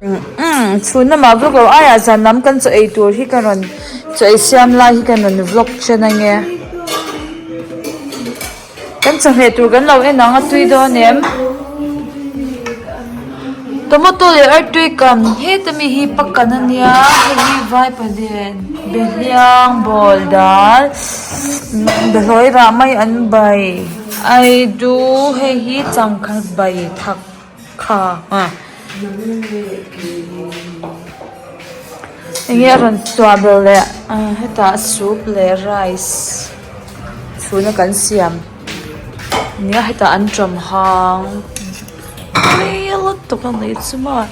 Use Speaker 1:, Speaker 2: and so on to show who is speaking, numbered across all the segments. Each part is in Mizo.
Speaker 1: Umm chhun lamah vlog lo aiah zan lam kan chaw ei tur hi ka rawn chaw ei siam lai hi ka rawn vlog chen ange kan chawhmeh tur kan lo en ang a tui dawn em tomato leh artui kan heta mi hi pakan ania hei hi vaipaden behliang bawl dal behlawi rah mai an bai aidu hei hi changkha bai thak. Kha a enge a rawn chhuah belh leh hetah soup leh rice chhuna kan siam nia hetah an ṭawm hang tui lutuk a nih chu maw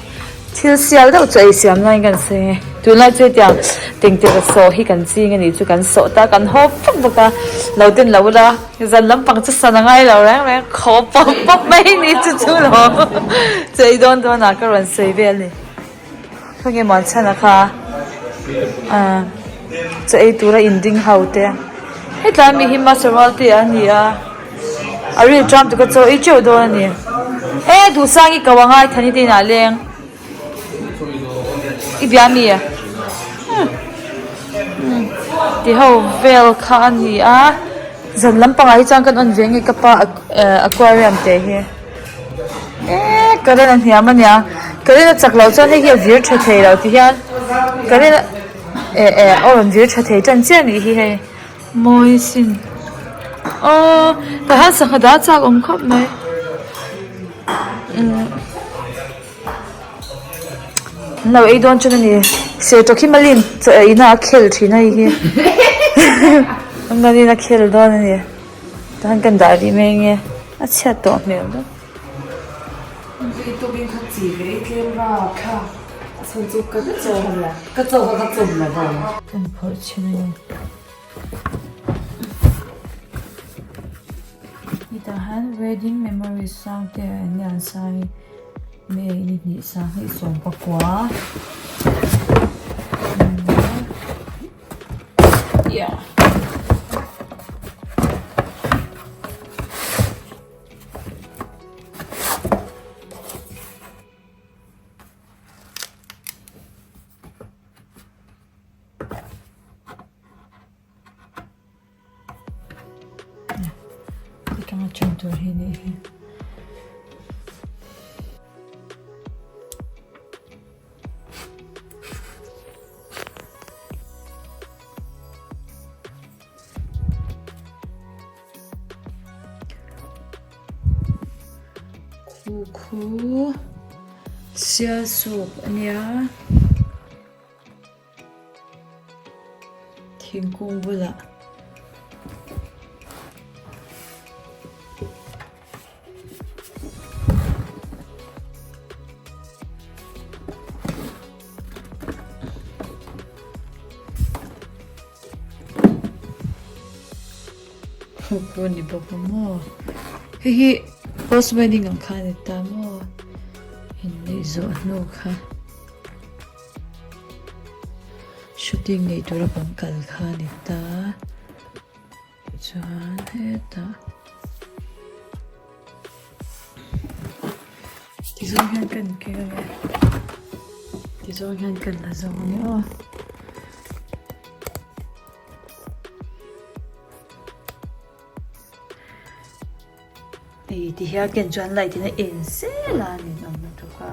Speaker 1: thil sial deuh chu ei siam laiin kan sawi ang e tunlai chu hetiang tengtere sawh hi kan ching a nih chu kan sawh ta kan haw vak bawk a lo ten lo ula. Zan lampang chu san a ngai lo reng reng khaw pawp pawp mai ni chu chu lo chei dawn dawn ah ka rawn sawi vel ni khawnge maw an chhan a kha ah chaw ei tura in ding ho te hetlai mi hi master rual te a ni a a ril ṭam tuk a chaw ei teuh dawn a ni e duhsang i ko a ngai thani te inah leng. I bia mi ti ho vel kha a ni a zan lampangah hi chuan kan on ve nge ka pa aquarium te hi eee current a hniam a nia current a chak loh chuan hei hi a vir tha thei lo ti hian current eh eh a rawn vir tha thei tan chiah a nih hi hei mawi sin aww tah hian sangha dah chak awm khawp mai umm. An lo ei dawn ṭan a ni. Sertawk hi Malin chaw ei na a khel ṭhin a hei hi. Malin a khel dawn a ni. Tahan kan dah rih mai ange. A chhiat tawh hmel deuh. Kan phawrh chhin a ni. Hetah hian wedding memories sang te an ni an sai May ni hnih sanghnih 19 yeah. Atanga chen tur hi nih hi. Khu khu sial soup a nia. Thingkung bulah khu a ni bawk a maw hei hi post wedding ang kha a ni ta maw inneih zawh hnu kha. Shooting nei tura kan kal kha a ni ta tichuan hetah tizawng hian kan keng a tizawng hian kan la zawng a ni aw. Hei ti hian ken chuan light in a en zel a ni awm lutuk a.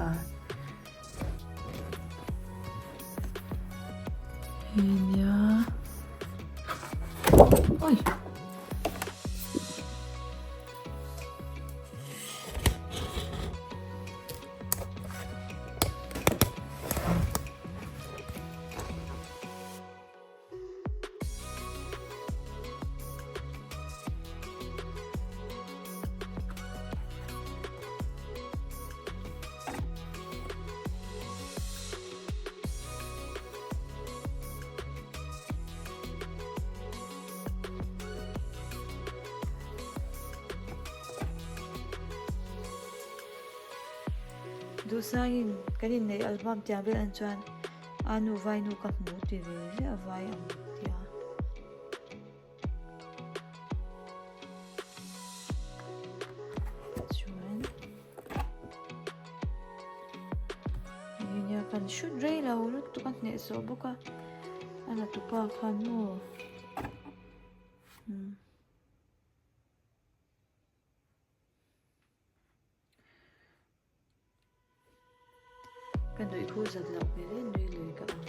Speaker 1: Hei nia oi. Duhsangin kan inneih album tiang vel an chuan a nu vai nu ka hmu ti ve ziah a vai ang tia. Chuan hei nia. Kan shoot rei lo lutuk a hnehsawh bawk a a la tupa khan maw umm. Ka nuih khu zat loh hmel e nui lui ka ang.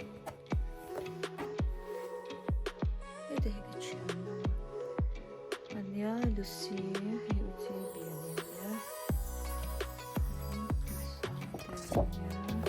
Speaker 1: Heta hi ka thian lo a nia Lucy hei u chi bi a ni ania Sangte a nia.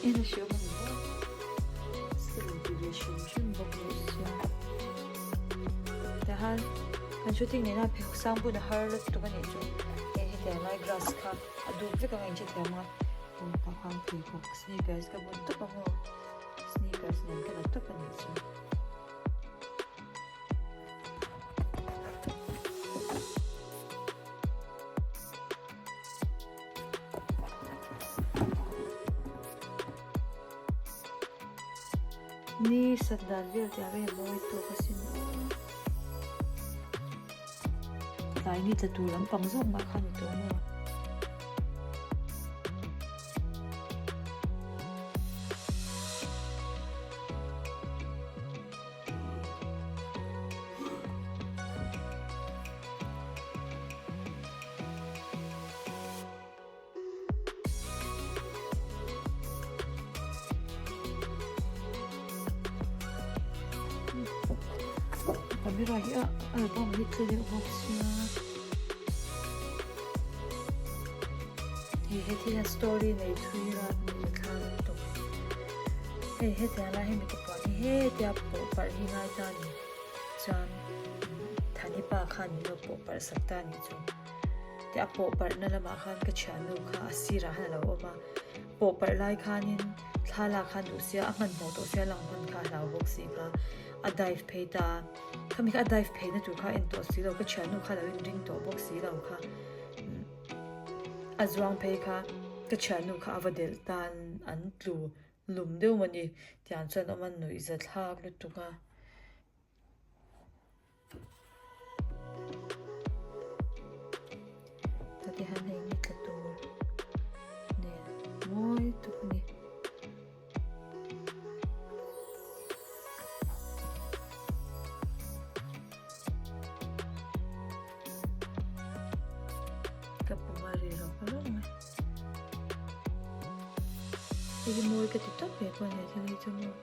Speaker 1: En a hriat a ni maw? Skill ti ve hrim hrim bawk leh sia. Tihian kan shooting nena pheikhawk sang bun a har lutuk a nih chu hei hetiang lai grass kha a duk vek anga inhrethiam a tah khan pheikhawk sneakers ka bun tawp a maw sneakers nen ka la tawp a nih chu. Ni sat dan vel tih ah hian mawi tawk asin aw. Tlai ni tla tur lampang zawk mah kha a ni tawh maw. Camera hi a album hi tle deuh bawk sia hei heti hian story nei thui rat ni thla lutuk hei hetiang lai hi mipa pawh hi hetia pawh parh hi ngai ta a ni chuan Thani pa khan min lo pawh parh sak ta a nih chu. Te a pawh parhna lamah khan ka thiannu kha a sirah khan a lo awm a, pawh parh lai khanin thla lak khan duh sia a hmanhmawh tawh sia lang hman kha a hlau bawk si kha a dive phei ta a, khami kha a dive pheina tur kha a en tawh si lo ka thiannu kha a lo inring tawh bawk si lo kha a zuang phei kha ka thiannu kha a va delh ta an tlu lum deuh maw ni tiang chuan awm a nuih za thlak lutuk a. Tah hian hei ni tla tur nen mawi tak a ni. Ka pum a ri rawk rawk mai. Hei hi mawi ka ti tawp mai pawh a ni thil hi chu maw.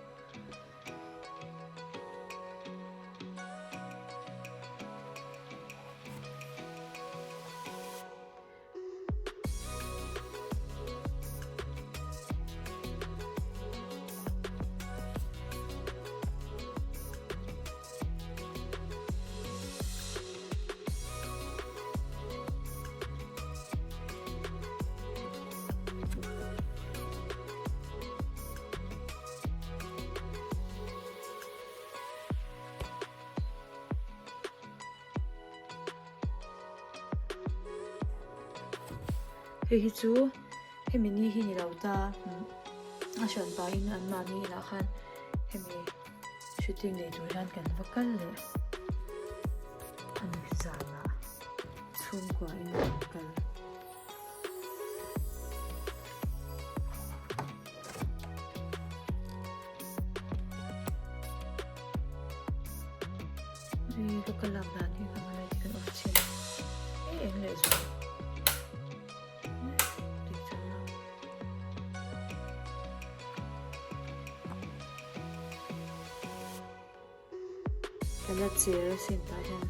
Speaker 1: Hei hi chu hemi ni hi ni lo ta a hran pahin an mahni inah khan hemi shooting nei tur hian kan va kal leh a ni zanah chhungkua in kan kal. Ui ka kal lak dan hi ka ngalai kan off chhin a eng leh zual dik chuan lo. Ka la cher asin tah hian.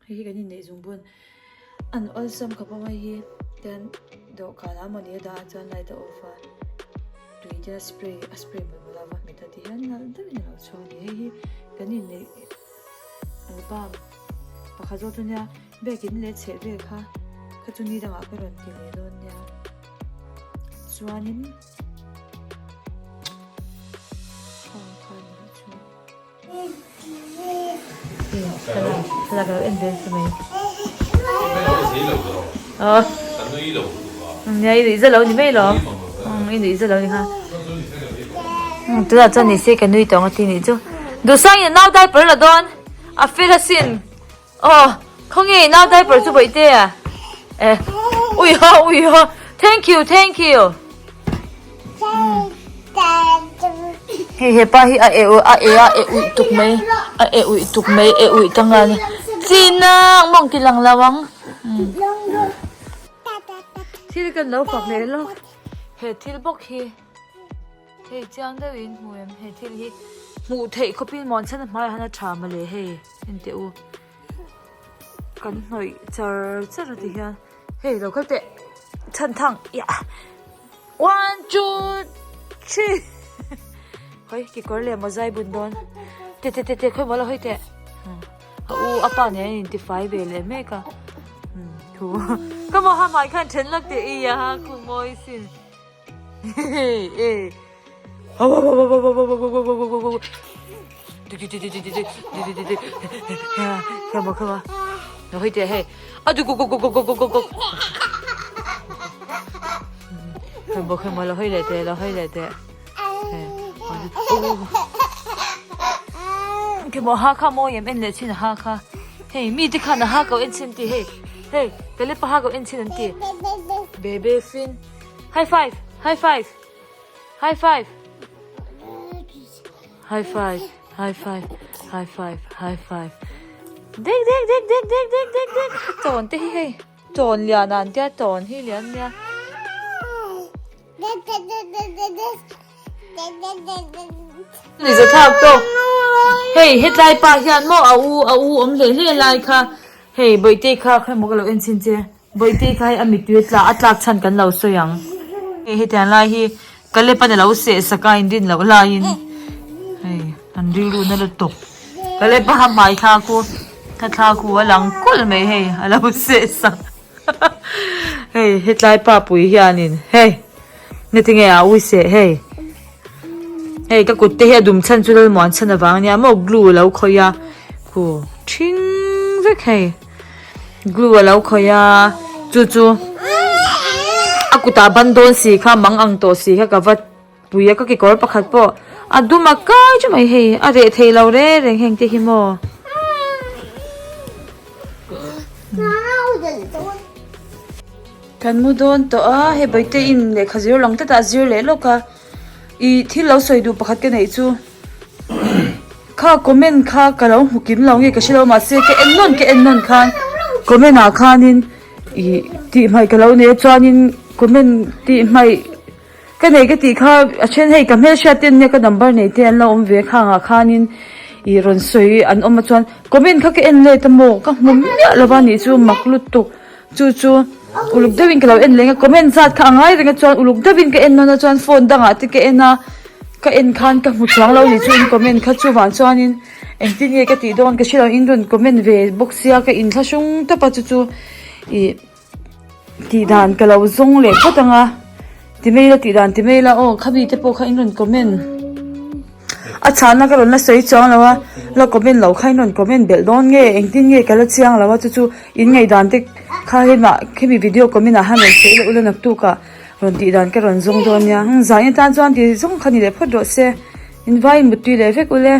Speaker 1: Hei hi kan inneih zungbun an awlsam khawp a hei hi tian dawhkan ah mawni a dah a chuan light a off a tui te a spray a spray mawlh mawlh a va hmet a ti hian nalh deuhin a lo chhuak a ni hei hi kan inneih album pakhat zawk chu nia biakin leh chheh vel kha kha chu ni dangah ka rawn ti leh dawn nia chuanin khang kha a nih chu. Tunah chuan ni se ka nui tawng a ti nih chu Duhsangin a nau diaper la dawn a fel asin aw khawnge i nau diaper chu bawihte a eh ui ha ui ha thank you thank you. Hei hepa hi a e a e a e uih tuk mai a e uih tuk mai e uih ta nghal chinang mawng ti lang lo ang thil kan lo fak leh lawk he thil bawk hi hei chiang deuh in hmu em he thil hi hmuh theih khawpin muanchhan a hmaiah hian a tha mawle hei enteh u kan hnawih char char a ti hian. Hei lo kal teh chhan thang yeah one two three hoi kekawr leh mawzai bun dawn te te te te khawi maw la hawi teh a u a pa nen an intifai ve leh mek a thu ka maw ha hmai khan then lak teh i a khu mawi sin e Bebe fin High five! High five! High five! High five! High five! High five! High five! Dek dek dek dek dek dek dek dek Tawn te hi hei tawn lian an tia tawn hi lian nia. Ni za thlak tawk hei hetlai pa hian maw a u a u awm hle hle lai kha hei bawihte kha khawi maw ka lo en chhin che. Bawihte kha hei a mittui a tla a tlak chhan kan lo sawi ang. Hei hetiang lai hi Kalepan a lo seh sak a inrin loh laiin hei an rilru na lutuk. Kalepa ha hmai thla khu thla thla khu a lang kulh mai hei a lo seh sak. Hei hetlai pa pui hianin hei ngatinge a ui seh hei. Hei ka kut te hi a dum chhan chu Lalmuan chhan avang ania maw glue a lo khawih a khu thing vek hei. Glue a lo khawih a, chu chu a kutah ban dawn si kha mang ang tawh si kha ka va pui a ka kekawr pakhat pawh a dum a kai chu mai hei a reh thei lo reng reng heng te hi maw. Kan mu dawn tawh a hei bawihte in lehkha zir lang tlat a a zir leh lawk a ih thil lo sawi duh pakhat ka neih chu. Kha comment kha ka lo hmu kim lo nge ka hre lo mahse ka en nawn ka en nawn khan comment ah khanin ih tih hmaih ka lo nei a chuanin comment tih hmaih ka nei ka tih kha a then hei ka hmelhriat te an nia ka number nei te an lo awm ve khang ah khanin ih rawn sawi an awm a chuan comment kha ka en let a maw ka hmu miah lo va nih chu mak lutuk chu chu uluk deuhin ka lo en leng a comment zat kha a ngai reng a chuan uluk deuhin ka en nawn a chuan phone dangah te ka en a. Ka en khan ka hmu chuang lo ni chu in comment kha chuvang chuanin engtin nge ka tih dawn ka hre lo in rawn comment ve bawk sia ka in thlahrung tawp a chu chu ih tih dan ka lo zawng leh phawt ang a ti mai ila tih dan ti mai ila aw khami te pawh kha in rawn comment a chhahna ka rawn la sawi chuang lo a la comment loh kha in rawn comment belh dawn nge engtin nge ka la chiang lo a chu chu in ngaihdan te kha hemi khemi video comment ah han rawn sawi leh ula naktuk ah. Rawn tih dan ka rawn zawng dawn nia. Zan atan chuan ti zawng kha ni leh phawt rawh se. In vai in muttui leh vek ule.